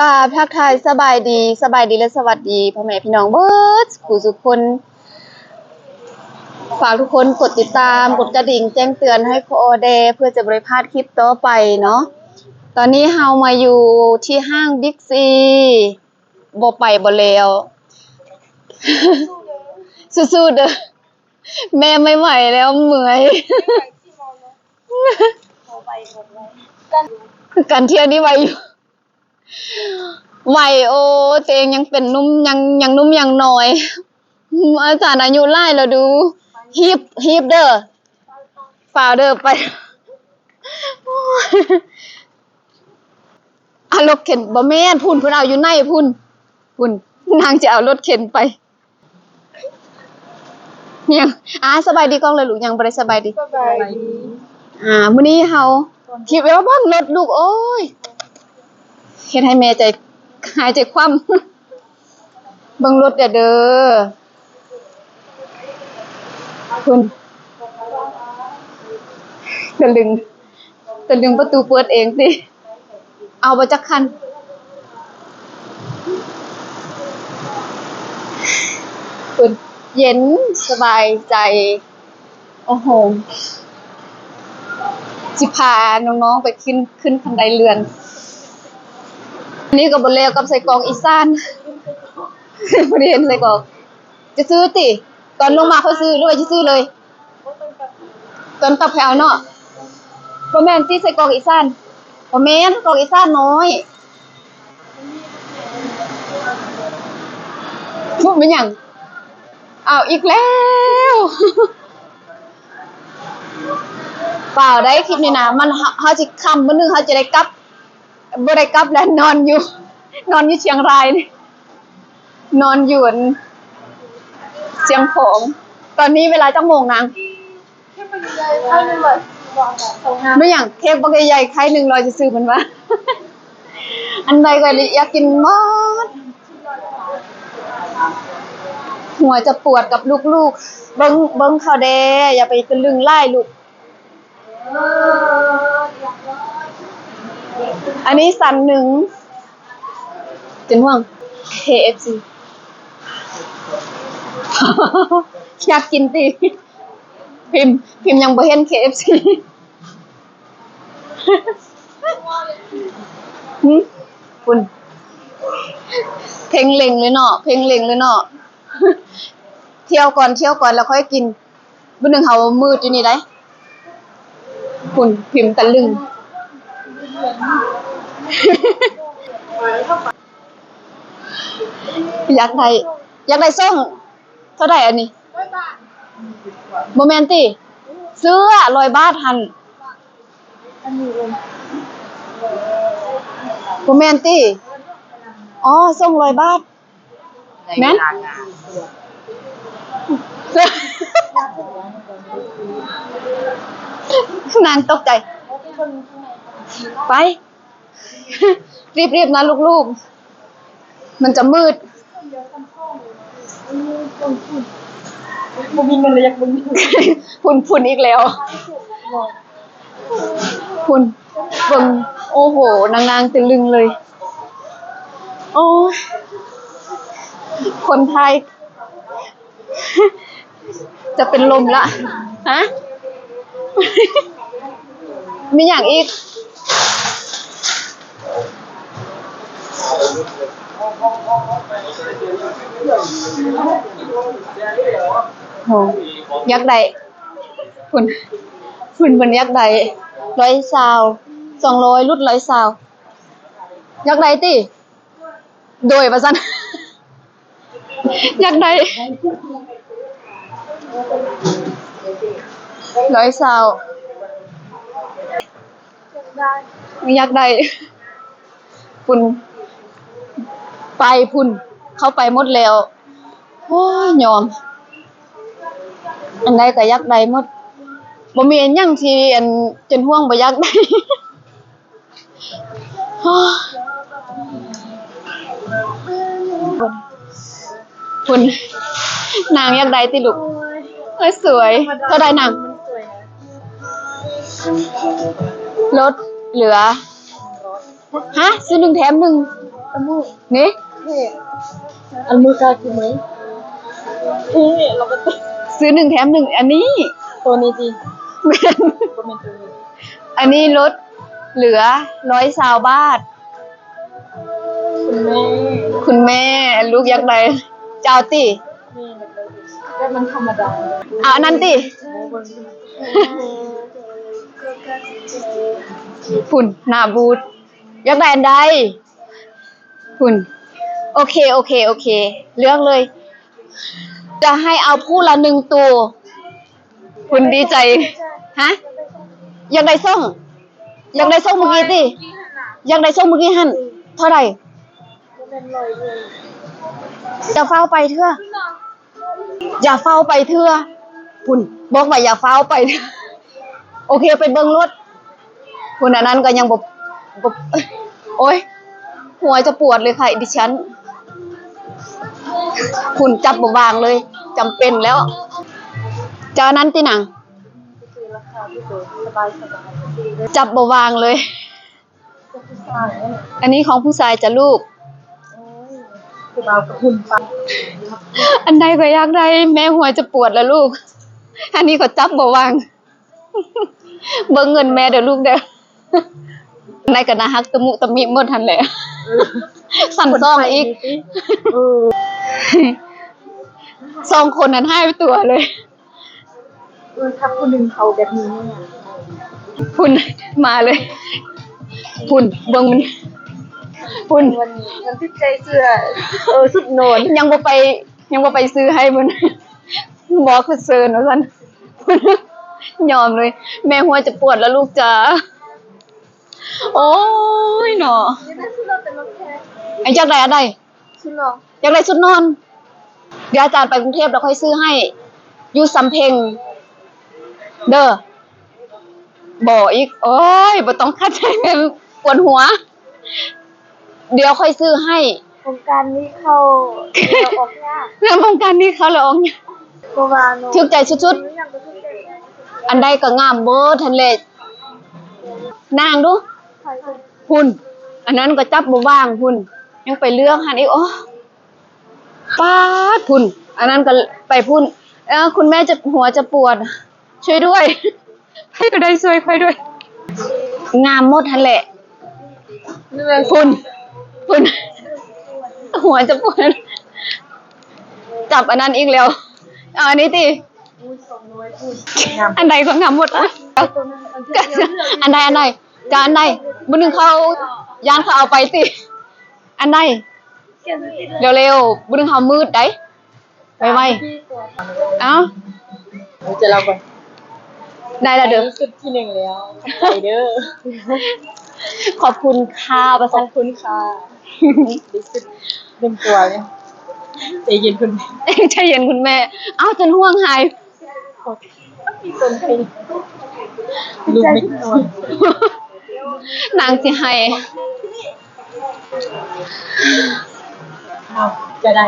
ກາບທັກທາຍສະບາຍດີ, ສະບາຍດີ ແລະ ສະຫວັດດີພໍ່ແມ່ພີ່ນ້ອງເບິດສູ່ຜູ້ສູ່ຄົນ. ຝາກທຸກຄົນກົດຕິດຕາມ, ກົດກະດິ່ງແຈ້ງເຕືອນໃຫ້ຂໍແດ່ ເພື່ອຈະບໍ່ໄດ້ພາດຄລິບຕໍ່ໄປເນາະ. ຕອນນີ້ເຮົາມາຢູ່ທີ່ຫ້າງ Big C ບໍ່ໄປບໍ່ແລ້ວ. ສູ້ໆເດີ. ແມ່ໄມ່ໄຫວແລ້ວ, ເມື່ອຍ. ຄືກັນ, ທ່ຽວນີ້ໄວຢູ່. ໄຫວ. ໂອ້ ຕົວເອງຍັງເປັນໜຸ່ມ, ຍັງ, ຍັງໜຸ່ມຍັງນ້ອຍ. ອາຈານອາຍຸຫຼາຍແລ້ວດູ. ຮີບ, ຮີບເດີ. ຟ້າວເດີໄປ. ເອົາລົດເຂັນ, ບໍ່ແມ່ນ, ພຸ້ນ, ເພິ່ນເອົາຢູ່ໃນພຸ້ນ. ພຸ້ນ, ນາງຈະເອົາລົດເຂັນໄປ. ຍັງ, ອາ, ສະບາຍດີກ່ອນເລີຍລູກ, ຍັງບໍ່ໄດ້ສະບາຍດີ. ສະບາຍດີ. ອາ, ມື້ນີ້ເຮົາ ຄລິບວ່າເບິ່ງລົດລູກ, ໂອ້ຍ ເຮັດໃຫ້ແມ່ໃຈ, ຫາຍໃຈຄວ່ຳ. ເບິ່ງລົດແດ່ເດີ. ພຸ້ນ, ຕະລຶງ, ຕະລຶງປະຕູເປີດເອງຕິ. ເອົາບໍ່ຈັກຄັນ. ເພິ່ນເຢັນສະບາຍໃຈ. ໂອ້ໂຫ ຊິພານ້ອງໆໄປຂຶ້ນ, ຂຶ້ນຄັນໄດເລື່ອນ. ອັນນີ້ກໍບໍ່ແລ້ວກັບໄສ້ກອກອີສານ. ບໍ່ໄດ້ເຫັນໄສ້ກອກ. ຈະຊື້ຕິ? ຕອນລົງມາຄ່ອຍຊື້ ຫຼືວ່າຈະຊື້ເລີຍ? ຕອນກັບຄ່ອຍເອົາເນາະ. ບໍ່ແມ່ນຕິ ໄສ້ກອກອີສານ? ບໍ່ແມ່ນ, ກອກອີສານນ້ອຍ. ແມ່ນຫຍັງ? ເອົາອີກແລ້ວ. ເປົ່າໄດ໋ ຄລິບນີ້ນະ, ມັນ ເຮົາ ເຮົາຊິຄ່ຳ, ມື້ໜຶ່ງເຮົາຈະໄດ້ກັບ. ບໍ່ໄດ້ກັບແລ້ວ, ນອນຢູ່, ນອນຢູ່ຊຽງລາຍນີ້, ນອນຢູ່ອັນຊຽງຂອງ. ຕອນນີ້ເວລາຈັກໂມງນາງ? ແມ່ນຫຍັງ? ເຄ້ກບັກໃຫຍ່ໆ ໄຂ່ໜຶ່ງຮ້ອຍຊື່ໆ ເພິ່ນວ່າ. ອັນໃດກໍຢາກກິນໝົດ. ຫົວຈະປວດກັບລູກໆ. ເບິ່ງ, ເບິ່ງເຂົາແດ່, ຢ່າໄປຕະລຶງຫຼາຍລູກ. ອັນນີ້ຊັ້ນໜຶ່ງ ເປັນຫວ່າງ ເຄເອັຟຊີ ຢາກກິນຕິ? ພິມ, ພິມຍັງບໍ່ເຫັນ ເຄເອັຟຊີ. ຫຶ? ພຸ້ນ ເພງເລັງເລີຍເນາະ, ເພງເລັງເລີຍເນາະ. ທ່ຽວກ່ອນ, ທ່ຽວກ່ອນ ແລ້ວຄ່ອຍກິນ. ມື້ໜຶ່ງເຮົາມືດຢູ່ນີ້ໄດ໋. ພຸ້ນ ພິມຕະລຶງ. ຢາກໄດ້, ຢາກໄດ້ສົ່ງ. ເທົ່າໃດອັນນີ້? ຮ້ອຍບາດ. ບໍ່ແມ່ນຕິ? ເສື້ອຮ້ອຍບາດຫັ້ນ. ບໍ່ແມ່ນຕິ? ອໍ ສົ່ງຮ້ອຍບາດ. ແມ່ນ? ນາງຕົກໃຈ. ໄປ ຣີບໆນະລູກໆ ມັນຈະມືດ. ບໍ່ມີເງິນແລ້ວ ຢາກເບິ່ງ. ພຸ້ນໆອີກແລ້ວ. ພຸ້ນ ເບິ່ງ ໂອ້ໂຫ ນາງໆຕະລຶງເລີຍ. ໂອ້ຍ ຄົນໄທຈະເປັນລົມລະ. ຮະ? ມີຫຍັງອີກ? ໂຫ ຢາກໄດ້. ພຸ້ນ ພຸ້ນ ເພິ່ນຢາກໄດ້ ຮ້ອຍຊາວ ສອງຮ້ອຍ ຫຼຸດ ຮ້ອຍຊາວ. ຢາກໄດ້ຕິ? ໂດຍ ວ່າຊັ້ນ. ຢາກໄດ້ ຮ້ອຍຊາວ. ຢາກໄດ້. ພຸ້ນ ໄປພຸ້ນ ເຂົ້າໄປໝົດແລ້ວ. ໂອ້ຍ ຍອມ. ອັນໃດກໍຢາກໄດ້ໝົດ. ບໍ່ມີອັນຫຍັງທີ່ ອັນ ຈົນຫ່ວງບໍ່ຢາກໄດ້. ພຸ້ນ ນາງຢາກໄດ້ຕິລູກ? ໂອ້ຍ ສວຍ. ເທົ່າໃດນາງ? ລົດເຫຼືອ ຮະ? ຊື້ໜຶ່ງແຖມໜຶ່ງ. ນີ້ ອັນມື້ກາກິນມື້ ນີ້ລະກະຕິ ຊື້ໜຶ່ງແຖມໜຶ່ງ ອັນນີ້ ໂຕນີ້ຕິ ແມ່ນ ບໍ່ແມ່ນໂຕນີ້ ອັນນີ້ລົດເຫຼືອຮ້ອຍຊາວບາດ. ຄຸນແມ່ ຄຸນແມ່ ລູກຢາກໄດ້ ເຈົ້າຕິ ແບບມັນທຳມະດາ ເອົາອັນນັ້ນຕິ ພຸ້ນ ໜ້າບູດ ຢາກໄດ້ອັນໃດ? ພຸ້ນ ໂອເຄ ໂອເຄ ໂອເຄ ເລືອກເລີຍ ຈະໃຫ້ເອົາຄູ່ລະໜຶ່ງໂຕ. ພຸ້ນ ດີໃຈ ຮະ ຢາກໄດ້ສົ່ງ ຢາກໄດ້ສົ່ງມື້ກີ້ຕິ ຢາກໄດ້ສົ່ງມື້ກີ້ຫັ້ນ ເທົ່າໃດ? ຢ່າຟ້າວໄປເທື່ອ ຢ່າຟ້າວໄປເທື່ອ ພຸ້ນ ບອກວ່າຢ່າຟ້າວໄປເທື່ອ ໂອເຄ ໄປເບິ່ງໂລດ. ພຸ້ນ ອັນນັ້ນກໍຍັງບໍ່ ບໍ່ ໂອ້ຍ ຫົວຈະປວດເລີຍຄ່ະ ອີດິສັນ ພຸ້ນ ຈັບບໍ່ວາງເລີຍ ຈຳເປັນແລ້ວ ຈະອັນນັ້ນຕິນາງ ຈັບບໍ່ວາງເລີຍ ອັນນີ້ຂອງຜູ້ຊາຍຈ້ະລູກ ອັນໃດກໍຢາກໄດ້ ແມ່ຫົວຈະປວດແລ້ວລູກ ອັນນີ້ກໍຈັບບໍ່ວາງ. ເບິ່ງເງິນແມ່ເດີລູກເດີ ໄດ້ກໍໜ້າຮັກຕະມຸຕະມິໝົດຫັ້ນແຫຼະ ສັ່ນຊອງອີກ ເອີ ສອງຄົນນັ້ນຫາຍໄປຕົວເລີຍ ເອີ ຖ້າຜູ້ໜຶ່ງເຂົາແບບນີ້ ພຸ້ນ ມາເລີຍ ພຸ້ນ ເບິ່ງມັນ ພຸ້ນ ມັນຕິດໃຈເສື້ອ ເອີ ຊຸດນອນ ຍັງບໍ່ໄປ ຍັງບໍ່ໄປຊື້ໃຫ້ພຸ້ນ ບໍ່ຄືເຊີນວ່າຊັ້ນ ຍອມເລີຍ ແມ່ຫົວຈະປວດແລ້ວລູກຈ໋າ ໂອ້ຍເນາະ ໄອ້ຢາກໄດ້ອັນໃດ? ຊຸດນອນ ຢາກໄດ້ຊຸດນອນ ດຽວອາຈານໄປກຸງເທບແລ້ວຄ່ອຍຊື້ໃຫ້ ຢູ່ສຳເພັງເດີ ບໍ່ອີກ ໂອ້ຍ ບໍ່ຕ້ອງຂັດໃຈແມ່ ປວດຫົວ ດຽວຄ່ອຍຊື້ໃຫ້ ໂຄງການນີ້ເຂົ້າແລ້ວອອກຍາກ ໂຄງການນີ້ເຂົ້າແລ້ວອອກຍາກ ຖືກໃຈສຸດໆ ອັນໃດກໍງາມເບິດຫັ້ນແຫຼະ ນາງດູ ພຸ້ນ ອັນນັ້ນກໍຈັບບໍ່ວາງພຸ້ນ ຍັງໄປເລືອກຫັ້ນອີກ ໂອ້ ປາດ ພຸ້ນ ອັນນັ້ນກໍໄປພຸ້ນ ເອີ ຄຸນແມ່ຈະ ຫົວຈະປວດ ຊ່ວຍດ້ວຍ ໃຜກໍໄດ້ຊ່ວຍຂ້ອຍດ້ວຍ ງາມໝົດຫັ້ນແຫຼະ ພຸ້ນ ພຸ້ນ ຫົວຈະປວດ ຈັບອັນນັ້ນອີກແລ້ວ ເອົາອັນນີ້ຕິ ອັນໃດກໍງາມໝົດ ອັນໃດ ອັນໃດ ຈະອັນໃດ ມື້ໜຶ່ງເຂົາ ຢ້ານເຂົາເອົາໄປຕິ ອັນໃດ ເລັວໆ ມື້ໜຶ່ງເຮົາມືດໃດ ໄວໆ ເອົ້າ ເອົາຈະເລົ່າກ່ອນ ໄດ້ລະເດີ ຊຸດທີໜຶ່ງແລ້ວ ຂອບໃຈເດີ ຂອບຄຸນຄ່ະ ວ່າຊັ້ນ ຂອບຄຸນຄ່ະ ໄດ້ຊຸດໜຶ່ງຕົວ ໃຈເຢັນຄຸນ ໃຈເຢັນຄຸນແມ່ ເອົ້າ ຈົນຮ່ວງຫາຍ ນາງຊິໄຫ້ ເອົາ ຈະໄດ້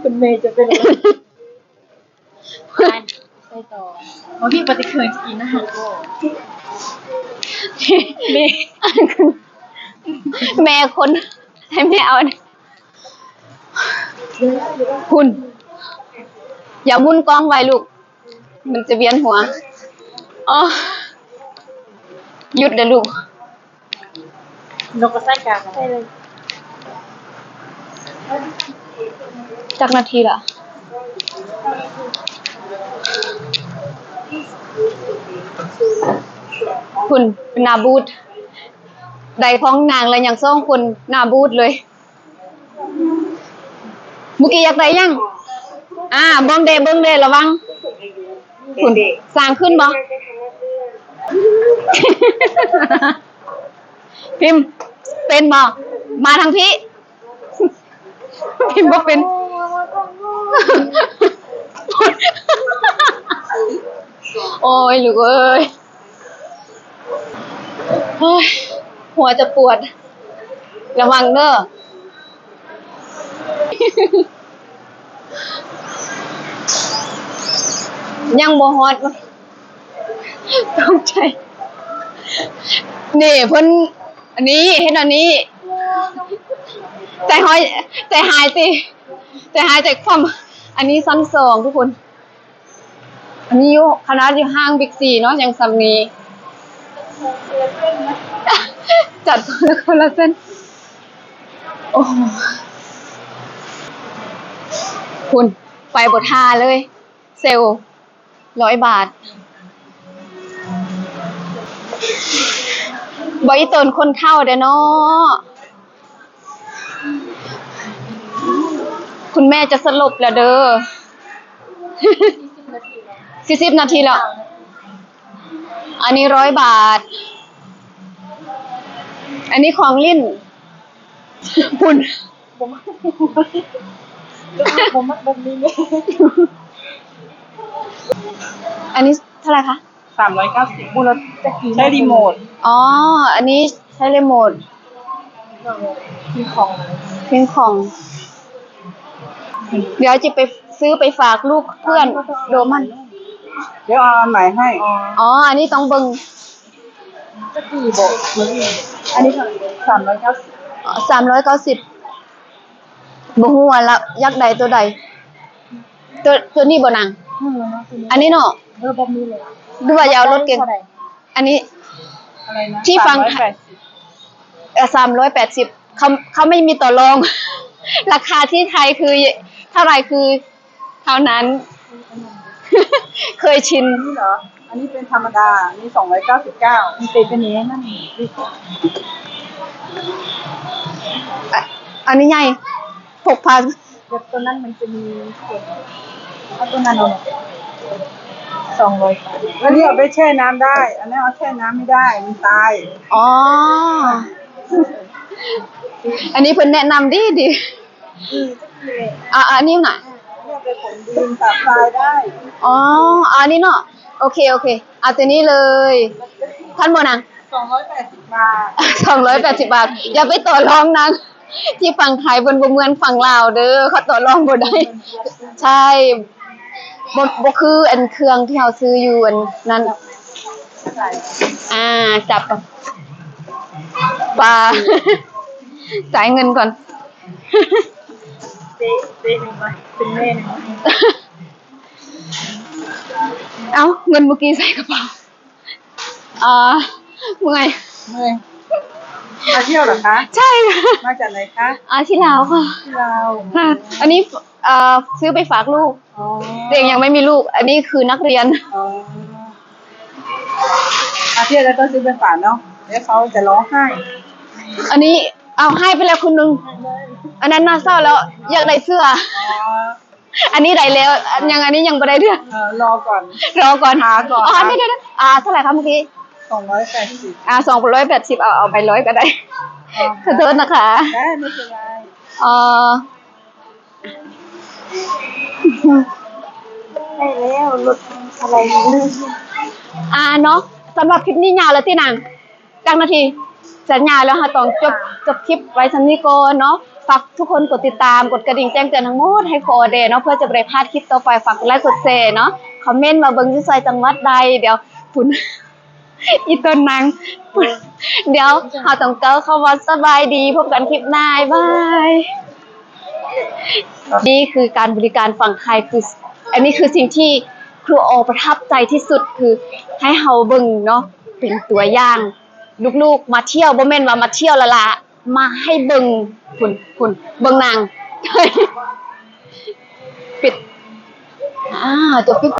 ຄຸນແມ່ຈະເປັນ ໄປ ໄປຕໍ່ ໂອເຄ ບໍ່ໄດ້ເຄີຍກິນອາຫານ ແມ່ ແມ່ຄົນ ໃຫ້ແມ່ເອົາ ພຸ້ນ ຢ່າໝູນກ້ອງໄວລູກ ມັນຈະວຽນຫົວ ອໍ ຢຸດເດີລູກ ນົກກໍໃສ່ກາງ ໃສ່ເລີຍ ຈັກນາທີລະ ພຸ້ນ ໜ້າບູດ ໄດ້ຂອງນາງແລ້ວ ຍັງສອງຄົນ ໜ້າບູດເລີຍ. ເມື່ອກີ້ຢາກໄດ້ຫຍັງ? ອ່າ ເບິ່ງເດ້ ເບິ່ງເດ້ ລະວັງ ພຸ້ນ ສ້າງຂຶ້ນບໍ່? ພິມ ເປັນບໍ່? ມາທາງພີ້ ພິມບໍ່ເປັນ ໂອ້ຍ ລູກເອີຍ. ໂອ້ຍ ຫົວຈະປວດ ລະວັງເດີ ຍັງບໍ່ຮອດ ຕົກໃຈ ນີ້ເພິ່ນ ອັນນີ້ ເຮັດອັນນີ້ ໃຈຮ້ອຍ ໃຈຮ້າຍຕິ ໃຈຮ້າຍ ໃຈຄວາມ ອັນນີ້ຊັ້ນສອງທຸກຄົນ. ອັນນີ້ຢູ່ ຂະໜາດຢູ່ຫ້າງບິກຊີເນາະ ຍັງສ່ຳນີ້ ຈັດຄົນລະ ຄົນລະເສັ້ນ. ໂອ້ ພຸ້ນ ໄປບໍ່ທ່າເລີຍ ເຊວ ຮ້ອຍບາດ. ບໍ່ ອີ່ຕົນຄົນເຖົ້າເດ້ເນາະ. ຄຸນແມ່ຈະສະຫຼົບແລ້ວເດີ ສີ່ສິບນາທີແລ້ວ. ອັນນີ້ຮ້ອຍບາດ ອັນນີ້ຂອງຫຼິ້ນ ພຸ້ນ ບໍ່ມັກ ບໍ່ມັກແບບນີ້ເລີຍ. ອັນນີ້ເທົ່າໃດຄະ? ສາມຮ້ອຍເກົ້າສິບ ອໍ ອັນນີ້ໃຊ້ຣີໂມດ ຄິງຄອງ ຄິງຄອງ. ດຽວຈະໄປຊື້ໄປຝາກລູກເພື່ອນ ໂດມັນ ດຽວເອົາອັນໃໝ່ໃຫ້. ອໍ ອັນນີ້ຕ້ອງເບິ່ງ ຈັກກີ່ບໍ ອັນນີ້ເທົ່າໃດ? ສາມຮ້ອຍເກົ້າສິບ ສາມຮ້ອຍເກົ້າສິບ ບໍ່ຮູ້ວ່າລະຢາກໄດ້ໂຕໃດ ໂຕ ໂຕນີ້ບໍ່ນາງ? ເອີ ອັນນີ້ເນາະ ເອີ ແບບນີ້ເລີຍ ຫຼືວ່າຢາກເອົາລົດເກັງ? ອັນນີ້ ທີ່ຝັ່ງ ສາມຮ້ອຍແປດສິບ ເອີ ສາມຮ້ອຍແປດສິບ ເຂົາ ເຂົາໄມ່ມີຕໍ່ລອງ ລາຄາທີ່ໄທຄືເທົ່າໃດຄື ເທົ່ານັ້ນ ເຄີຍຊິນ. ອັນນີ້ເຫລໍ? ອັນນີ້ເປັນທຳມະດາ ອັນນີ້ສອງຮ້ອຍເກົ້າສິບເກົ້າ ມັນເປັນອັນນີ້ ອັນນີ້ ອະ ອັນນີ້ໃຫຍ່ ຫົກພັນ. ແບບຕົວນັ້ນມັນຈະມີ ເອົາຕົວນັ້ນເອົາ ສອງຮ້ອຍ ອັນນີ້ເອົາໄປແຊ່ນ້ຳໄດ້ ອັນນັ້ນເອົາແຊ່ນ້ຳໄມ່ໄດ້ ມັນຕາຍ. ອໍ ອັນນີ້ເພິ່ນແນະນຳດີໆ. ອືມ ອາ ອັນນີ້ນະ ເລືອກໄປຜົນດີນ ປະປາຍໄດ້. ອໍ ອັນນີ້ເນາະ ໂອເຄ ໂອເຄ ເອົາຕົວນີ້ເລີຍ ທັນບໍ່ນາງ? ສອງຮ້ອຍແປດສິບບາດ ສອງຮ້ອຍແປດສິບບາດ ຢ່າໄປຕໍ່ລອງນາງ ທີ່ຝັ່ງໄທເພິ່ນບໍ່ເໝືອນຝັ່ງລາວເດີ ເຂົາຕໍ່ລອງບໍ່ໄດ້. ໃຊ່ ບໍ່ ບໍ່ຄືອັນເຄື່ອງທີ່ເຮົາຊື້ຢູ່ອັນນັ້ນ. ອາ ຈັບ ປາ ຈ່າຍເງິນກ່ອນ. ເປັນແມ່ ເອົ້າ ເງິນເມື່ອກີ້ໃສ່ກະເປົາ. ອ່າ ເມື່ອຍ ເມື່ອຍ. ມາທ່ຽວເຫຼືອຄະ? ໃຊ່. ມາຈາກໃດຄະ? ອ່າ ທີ່ລາວຄ່ະ. ທີ່ລາວ ຄ່ະ. ອັນນີ້ ເອີ ຊື້ໄປຝາກລູກ. ອໍ ຕົວເອງຍັງໄມ່ມີລູກ ອັນນີ້ຄືນັກຮຽນ. ອໍ ມາທ່ຽວແລ້ວຕ້ອງຊື້ໄປຝາກເນາະ ດຽວເຂົາຈະຮ້ອງໄຫ້. ອັນນີ້ ເອົາ ໃຫ້ໄປແລ້ວຄົນໜຶ່ງ ອັນນັ້ນໜ້າເສົ້າແລ້ວ ຢາກໄດ້ເສື້ອ. ອໍ ອັນນີ້ໄດ້ແລ້ວ ອັນຍັງ ອັນນີ້ຍັງບໍ່ໄດ້ເທື່ອ. ເອີ ລໍກ່ອນ ລໍກ່ອນ ຫາກ່ອນ. ອໍ ຫາ ດຽວໆໆ ອ່າ ເທົ່າໃດຄະເມື່ອກີ້? ສອງຮ້ອຍແປດສິບ. ອ່າ ສອງຮ້ອຍແປດສິບ ເອົາ ເອົາໄປຮ້ອຍກະໄດ້. ອໍ ຂໍໂທດນະຄະ. ໄດ້ ບໍ່ເປັນໄລ. ອໍ ໄດ້ແລ້ວ ລົດອະໄລນີ້. ອ່າ ເນາະ ສຳລັບຄລິບນີ້ຍາວແລ້ວຕິນາງ? ຈັກນາທີ? ສັນຍາແລ້ວ ເຮົາຕ້ອງຈົບ ຈົບຄລິບໄວ້ສ່ຳນີ້ກ່ອນເນາະ. ຝາກທຸກຄົນກົດຕິດຕາມ ກົດກະດິ່ງແຈ້ງເຕືອນທັງໝົດໃຫ້ຂໍແດ່ເນາະ ເພື່ອຈະບໍ່ໄດ້ພາດຄລິບຕໍ່ໄປ. ຝາກກົດໄລກົດແຊເນາະ ຄອມເມັນມາເບິ່ງຢູ່ໃສ ຈັງຫວັດໃດ. ດຽວ ພຸ້ນ ອີ່ຕົນນາງ ດຽວເຮົາຕ້ອງກ່າວຄຳວ່າສະບາຍດີ ພົບກັນຄລິບໜ້າ ບາຍບາຍ. ນີ້ຄືການບໍລິການຝັ່ງໄທ ຄື ອັນນີ້ຄືສິ່ງທີ່ຄູອໍປະທັບໃຈທີ່ສຸດ ຄືໃຫ້ເຮົາເບິ່ງເນາະ ເປັນຕົວຢ່າງ ລູກໆມາທ່ຽວ ບໍ່ແມ່ນວ່າມາທ່ຽວລະລະ ມາໃຫ້ເບິ່ງ ພຸ້ນ ພຸ້ນ ເບິ່ງນາງ ປິດ ອ່າ ຕົວປິດ.